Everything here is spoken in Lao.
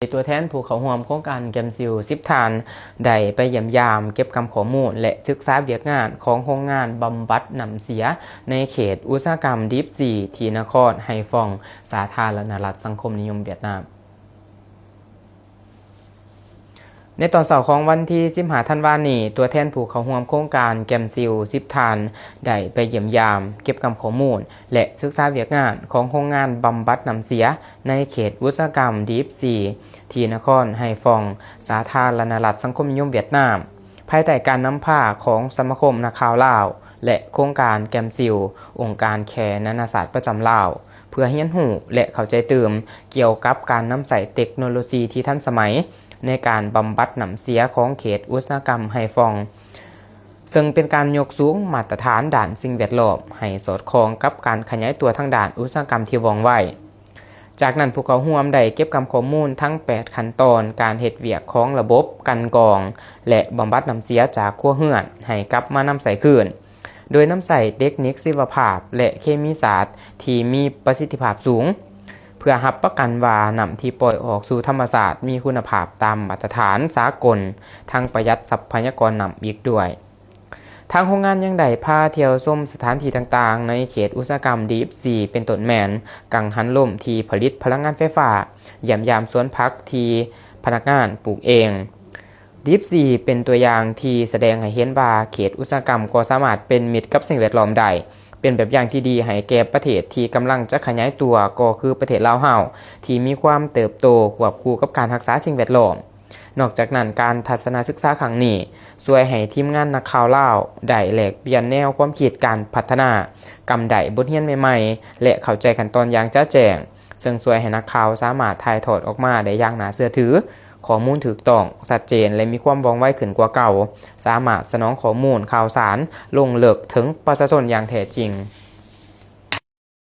ຕົວແທນຜູ້ເຂົ້າຮ່ວມໂຄງການແກມຊິວສິບທ່ານ ໄດ້ໄປຢ້ຽມຢາມເກັບກຳຂໍ້ມູນ ແລະ ສຶກສາວຽກງານຂອງໂຮງງານບຳບັດນ້ຳເສຍ ໃນເຂດອຸດສາຫະກຳ Deep Sea ທີ່ນະຄອນໄຮຟອງ ສາທາລະນະລັດສັງຄົມນິຍົມຫວຽດນາມ. ໃນຕອນເຊົ້າຂອງວັນທີສິບຫ້າທັນວານີ້, ຕົວແທນຜູ້ເຂົ້າຮ່ວມໂຄງການແກມຊິວສິບທ່ານ ໄດ້ໄປຢ້ຽມຢາມເກັບກຳຂໍ້ມູນ ແລະ ສຶກສາວຽກງານຂອງໂຮງງານບຳບັດນ້ຳເສຍ ໃນເຂດອຸດສາຫະກຳ Deep Sea ທີ່ນະຄອນໄຮຟອງ ສາທາລະນະລັດສັງຄົມນິຍົມຫວຽດນາມ, ພາຍໃຕ້ການນຳພາຂອງສະມາຄົມນັກຂ່າວລາວ ແລະ ໂຄງການແກມຊິວ ອົງການແຄນານາຊາດປະຈຳລາວ ເພື່ອຮຽນຮູ້ ແລະ ເຂົ້າໃຈຕື່ມກ່ຽວກັບການນຳໃຊ້ເຕັກໂນໂລຊີທີ່ທັນສະໄໝ ໃນການບຳບັດນ້ຳເສຍຂອງເຂດອຸດສາຫະກຳໄຮຟອງ, ເຊິ່ງເປັນການຍົກສູງມາດຕະຖານດ້ານສິ່ງແວດລ້ອມໃຫ້ສອດຄ່ອງກັບການຂະຫຍາຍຕົວທາງດ້ານອຸດສາຫະກຳທີ່ວ່ອງໄວ. ຈາກນັ້ນ, ຜູ້ເຂົ້າຮ່ວມໄດ້ເກັບກຳຂໍ້ມູນທັງແປດຂັ້ນຕອນການເຮັດວຽກຂອງລະບົບກັ່ນກອງ ແລະ ບຳບັດນ້ຳເສຍຈາກຄົວເຮືອນໃຫ້ກັບມານຳໃຊ້ຄືນ, ໂດຍນຳໃຊ້ເຕັກນິກຊີວະພາບ ແລະ ເຄມີສາດທີ່ມີປະສິດທິພາບສູງ, ເພື່ອຮັບປະກັນວ່ານ້ຳທີ່ປ່ອຍອອກສູ່ທຳມະຊາດມີຄຸນນະພາບຕາມມາດຕະຖານສາກົນ, ທັງປະຢັດຊັບພະຍາກອນນ້ຳອີກດ້ວຍ. ທາງໂຮງງານຍັງໄດ້ພາທ່ຽວຊົມສະຖານທີ່ຕ່າງໆໃນເຂດອຸດສາຫະກຳ Deep Sea ເປັນຕົ້ນແມ່ນກັງຫັນລົມທີ່ຜະລິດພະລັງງານໄຟຟ້າ, ຢ້ຽມຢາມສວນຜັກທີ່ພະນັກງານປູກເອງ. Deep Sea ເປັນຕົວຢ່າງທີ່ສະແດງໃຫ້ເຫັນວ່າເຂດອຸດສາຫະກຳກໍສາມາດເປັນມິດກັບສິ່ງແວດລ້ອມໄດ້, ເປັນແບບຢ່າງທີ່ດີໃຫ້ແກ່ປະເທດທີ່ກຳລັງຈະຂະຫຍາຍຕົວ ກໍຄືປະເທດລາວເຮົາ ທີ່ມີຄວາມເຕີບໂຕຄວບຄູ່ກັບການຮັກສາສິ່ງແວດລ້ອມ. ນອກຈາກນັ້ນ, ການທັດສະນະສຶກສາຄັ້ງນີ້ຊ່ວຍໃຫ້ທີມງານນັກຂ່າວລາວໄດ້ແລກປ່ຽນແນວຄວາມຄິດການພັດທະນາ, ກຳໄດ້ບົດຮຽນໃໝ່ໆ ແລະ ເຂົ້າໃຈຂັ້ນຕອນຢ່າງຈະແຈ້ງ, ເຊິ່ງຊ່ວຍໃຫ້ນັກຂ່າວສາມາດຖ່າຍທອດອອກມາໄດ້ຢ່າງໜ້າເຊື່ອຖື, ຂໍ້ມູນຖືກຕ້ອງ, ຊັດເຈນ ແລະ ມີຄວາມວ່ອງໄວຂຶ້ນກວ່າເກົ່າ, ສາມາດສະໜອງຂໍ້ມູນຂ່າວສານລົງເລິກເຖິງປະຊາຊົນຢ່າງແທ້ຈິງ.